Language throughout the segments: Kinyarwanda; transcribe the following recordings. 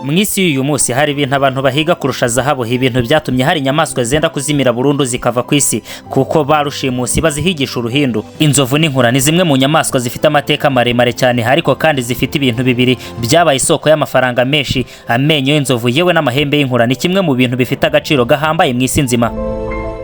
Mu isi y'uyu munsi hari ibintu abantu bahiga kurusha zahabu, ibintu byatumye hari inyamaswa zenda kuzimira burundu zikava ku isi kuko ba rushimusi bazihigisha uruhindu. Inzovu n'inkura ni zimwe mu nyamaswa zifite amateka maremare cyane, ariko kandi zifite ibintu bibiri byabaye isoko y'amafaranga menshi: amenyo y'inzovu yewe n'amahembe y'inkura. Ni kimwe mu bintu bifite agaciro gahambaye mu isi nzima.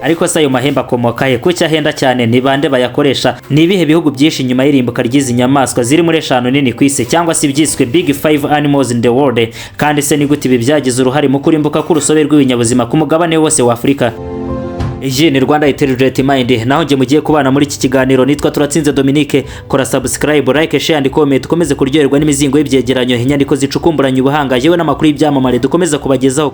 Ariko se ayo mahembe akomoka he? Kuki ahenda cyane? Ni bande bayakoresha? Ni ibihe bihugu byinshi nyuma y'irimbuka ry'izi nyamaswa ziri muri eshanu nini ku isi, cyangwa se ibyiswe Big Five Animals in the World? Kandi se ni gute ibi byagize uruhare mu kurimbuka k'urusobe rw'ibinyabuzima ku mugabane wose wa Afurika? Iyi ni Rwanda Intelligent Mind, naho njye mugiye kubana muri iki kiganiro nitwa Turatsinze Dominique. Kora subscribe, like, share and comment, ukomeze kuryoherwa n'imizingo y'ibyegeranyo, inyandiko zicukumburanye ubuhanga, yewe n'amakuru y'ibyamamare dukomeza kubagezaho.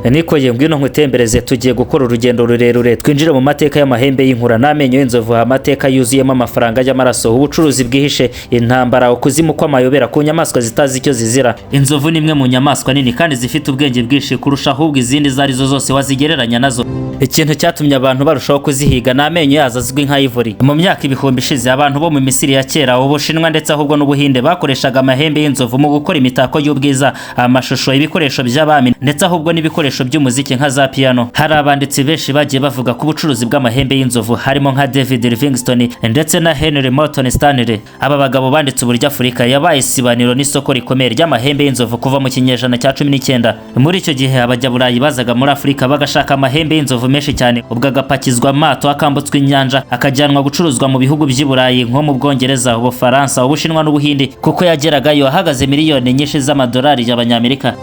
Niko ye, ngwino nkutembereze. Tugiye gukora urugendo rurerure, twinjire mu mateka y'amahembe y'inkura n'amenyo y'inzovu, amateka yuzuyemo amafaranga y'amaraso, ubucuruzi bwihishe, intambara, ukuzimu kw'amayobera ku nyamaswa zitazi icyo zizira. Inzovu ni imwe mu nyamaswa nini kandi zifite ubwenge bwinshi kurusha ahubwo izindi izo arizo zose wazigereranya nazo. Ikintu cyatumye abantu barushaho kuzihiga ni amenyo yazo azwi nka ivory. Mu myaka ibihumbi ishize, abantu bo mu Misiri ya kera, Ubushinwa ndetse ahubwo n'Ubuhinde bakoreshaga amahembe y'inzovu mu gukora imitako y'ubwiza, amashusho, ibikoresho by'abami ndetse ahubwo n'ibikoresho by'umuziki nka za piano. Hari abanditsi benshi bagiye bavuga ku bucuruzi bw'amahembe y'inzovu, harimo nka David Livingstone ndetse na Henry Morton Stanley. Aba bagabo banditse uburyo Afurika yabaye isibaniro n'isoko rikomeye ry'amahembe y'inzovu kuva mu kinyejana cya 19. Muri icyo gihe abajyaburayi bazaga muri Afurika bagashaka amahembe y'inzovu menshi cyane, ubwo agapakizwa amato, akambutswa inyanja, akajyanwa gucuruzwa mu bihugu by'i Burayi nko mu Bwongereza, Ubufaransa, Ubushinwa n'Ubuhinde, kuko yageragayo ahagaze miliyoni nyinshi z'amadolari y'Abanyamerika.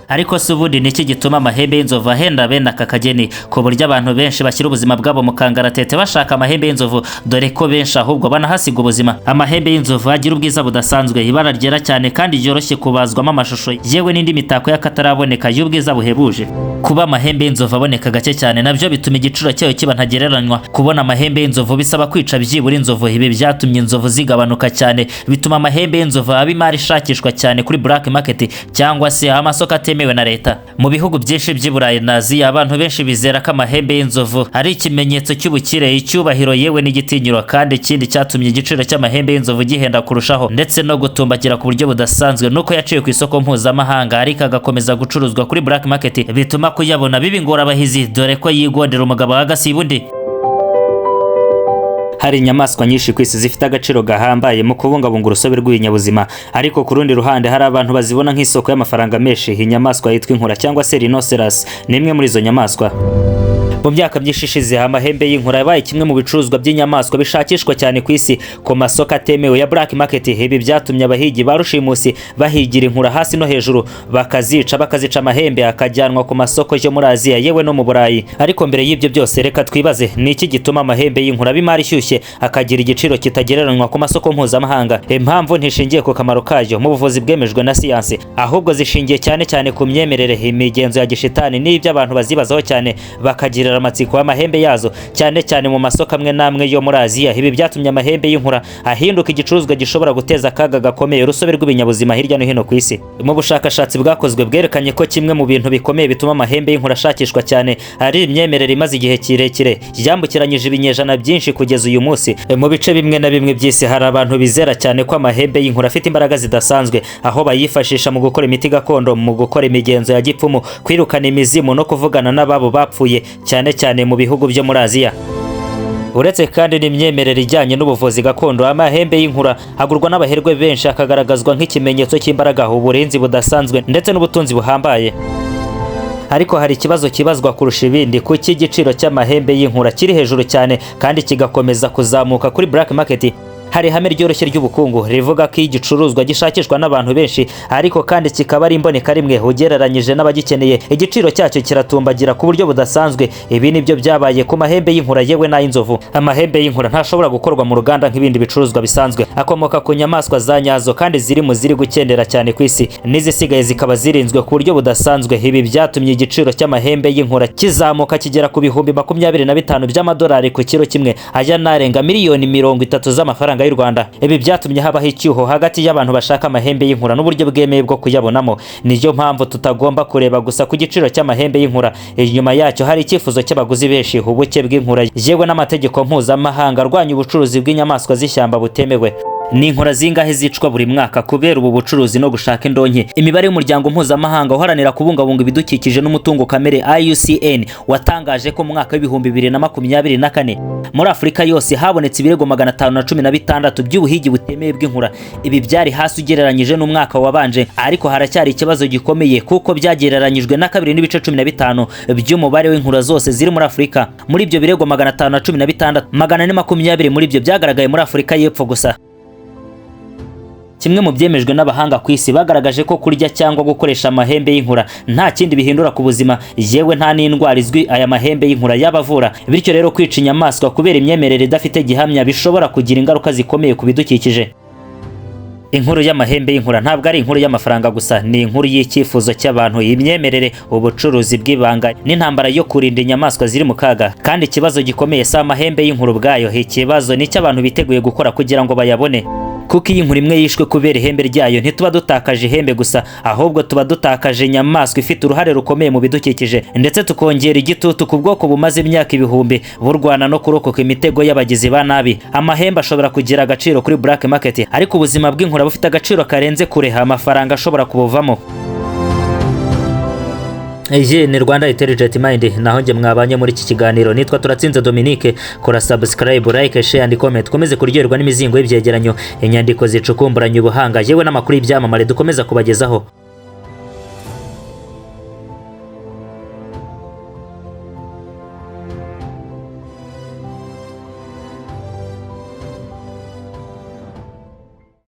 Ariko se ubundi ni iki gituma amahembe y'inzovu ahenda bene aka kageni, ku buryo abantu benshi bashyira ubuzima bwabo mu kangaratete bashaka amahembe y'inzovu, dore ko benshi ahubwo banahasiga ubuzima? Amahembe y'inzovu agira ubwiza budasanzwe, ibara ryera cyane kandi ryoroshye kubazwamo amashusho yewe n'indi mitako y'akataraboneka y'ubwiza buhebuje. Kuba amahembe y'inzovu aboneka gake cyane nabyo bituma igiciro cyayo kiba ntagereranywa. Kubona amahembe y'inzovu bisaba kwica byibura inzovu. Ibi byatumye inzovu zigabanuka cyane, bituma amahembe y'inzovu aba imari ishakishwa cyane kuri black market, cyangwa se amasoko atemewe na leta. Mu bihugu byinshi by'i Burayi na Aziya, abantu benshi bizera ko amahembe y'inzovu ari ikimenyetso cy'ubukire, icyubahiro yewe n'igitinyiro. Kandi ikindi cyatumye igiciro cy'amahembe y'inzovu gihenda kurushaho ndetse no gutumbagira ku buryo budasanzwe nuko yaciwe ku isoko mpuzamahanga ariko agakomeza gucuruzwa kuri black market, bituma kuyabona biba ingorabahizi, dore ko yigondera umugabo agasiba undi. Hari inyamaswa nyinshi ku isi zifite agaciro gahambaye mu kubungabunga urusobe rw'ibinyabuzima, ariko ku rundi ruhande hari abantu bazibona nk'isoko y'amafaranga menshi. Inyamaswa yitwa inkura cyangwa se rhinoceros ni imwe muri izo nyamaswa. Mu myaka myinshi ishize, amahembe y'inkura yabaye kimwe mu bicuruzwa by'inyamaswa bishakishwa cyane ku isi ku masoko atemewe ya black market. Ibi byatumye abahigi ba rushimusi bahigira inkura hasi no hejuru, bakazica, bakazica amahembe akajyanwa ku masoko yo muri Aziya yewe no mu Burayi. Ariko mbere y'ibyo byose, reka twibaze: ni iki gituma amahembe y'inkura aba imari ishyushye, akagira igiciro kitagereranywa ku masoko mpuzamahanga? Impamvu ntishingiye ku kamaro kayo mu buvuzi bwemejwe na siyansi, ahubwo zishingiye cyane cyane ku myemerere, imigenzo ya gishitani n'ibyo abantu bazibazaho cyane, bakagirira amatsiko amahembe yazo, cyane cyane mu masoko amwe n'amwe yo muri Aziya. Ibi byatumye amahembe y'inkura ahinduka igicuruzwa gishobora guteza akaga gakomeye urusobe rw'ibinyabuzima hirya no hino ku isi. Mu bushakashatsi bwakozwe bwerekanye ko kimwe mu bintu bikomeye bituma amahembe y'inkura ashakishwa cyane ari imyemerere imaze igihe kirekire yambukiranyije ibinyejana byinshi kugeza uyu munsi. Mu bice bimwe na bimwe by'isi hari abantu bizera cyane ko amahembe y'inkura afite imbaraga zidasanzwe, aho bayifashisha mu gukora imiti gakondo, mu gukora imigenzo ya gipfumu, kwirukana imizimu no kuvugana n'ababo bapfuye, cyane cyane mu bihugu byo muri Aziya. Uretse kandi n'imyemerere ijyanye n'ubuvuzi gakondo, amahembe y'inkura agurwa n'abaherwe benshi, akagaragazwa nk'ikimenyetso cy'imbaraga, uburinzi budasanzwe ndetse n'ubutunzi buhambaye. Ariko hari ikibazo kibazwa kurusha ibindi: kuki igiciro cy'amahembe y'inkura kiri hejuru cyane kandi kigakomeza kuzamuka kuri black market? Hari ihame ryoroshye ry'ubukungu rivuga ko iyo igicuruzwa gishakishwa n'abantu benshi, ariko kandi kikaba ari imboneka rimwe ugereranyije n'abagikeneye, igiciro cyacyo kiratumbagira ku buryo budasanzwe. Ibi nibyo byabaye ku mahembe y'inkura yewe n'ay'inzovu. Amahembe y'inkura ntashobora gukorwa mu ruganda nk'ibindi bicuruzwa bisanzwe. Akomoka ku nyamaswa za nyazo kandi ziri mu ziri gukendera cyane ku isi, n'izisigaye zikaba zirinzwe ku buryo budasanzwe. Ibi byatumye igiciro cy'amahembe y'inkura kizamuka kigera ku 25,000 by'amadolari ku kiro kimwe, aya narenga miliyoni 30 z'amafaranga y'u Rwanda. Ibi byatumye habaho icyuho hagati y'abantu bashaka amahembe y'inkura n'uburyo bwemewe bwo kuyabonamo. Niyo mpamvu tutagomba kureba gusa ku giciro cy'amahembe y'inkura. Inyuma yacyo hari icyifuzo cy'abaguzi benshi, ubuke bw'inkura yewe n'amategeko mpuzamahanga arwanya ubucuruzi bw'inyamaswa z'ishyamba butemewe. Ni inkura zingahe zicwa buri mwaka kubera ubu bucuruzi no gushaka indonke? Imibare y'umuryango mpuzamahanga uharanira kubungabunga ibidukikije n'umutungo kamere, IUCN, watangaje ko mu mwaka w'2024 muri Afurika yose habonetse ibirego 516 by'ubuhigi butemewe bw'inkura. Ibi byari hasi ugereranyije n'umwaka wabanje, ariko haracyari ikibazo gikomeye, kuko byagereranyijwe na 2.15 by'umubare w'inkura zose ziri muri Afurika. Muri ibyo birego 516, 420 muri ibyo byagaragaye muri Afurika y'Epfo gusa. Kimwe mu byemejwe n'abahanga ku isi, bagaragaje ko kurya cyangwa gukoresha amahembe y'inkura nta kindi bihindura ku buzima, yewe nta n'indwara izwi aya mahembe y'inkura yaba avura. Bityo rero, kwica inyamaswa kubera imyemerere idafite gihamya bishobora kugira ingaruka zikomeye ku bidukikije. Inkuru y'amahembe y'inkura ntabwo ari inkuru y'amafaranga gusa. Ni inkuru y'icyifuzo cy'abantu, imyemerere, ubucuruzi bw'ibanga n'intambara yo kurinda inyamaswa ziri mu kaga. Kandi ikibazo gikomeye si amahembe y'inkura ubwayo. Ikibazo ni icyo abantu biteguye gukora kugira ngo bayabone, kuko iyo inkura imwe yishwe kubera ihembe ryayo, ntituba dutakaje ihembe gusa, ahubwo tuba dutakaje inyamaswa ifite uruhare rukomeye mu bidukikije, ndetse tukongera igitutu ku bwoko bumaze imyaka ibihumbi burwana no kurokoka imitego y'abagizi ba nabi. Amahembe ashobora kugira agaciro kuri black market, ariko ubuzima bw'inkura bufite agaciro karenze kure amafaranga ashobora kubuvamo. Iyi ni Rwanda Intelligent Mind, naho njye mwabanye muri iki kiganiro nitwa Turatsinze Dominique. Kora subscribe, like, share and comment. Ukomeze kuryoherwa n'imizingo y'ibyegeranyo, inyandiko zicukumburanye ubuhanga, yewe n'amakuru y'ibyamamare dukomeza kubagezaho.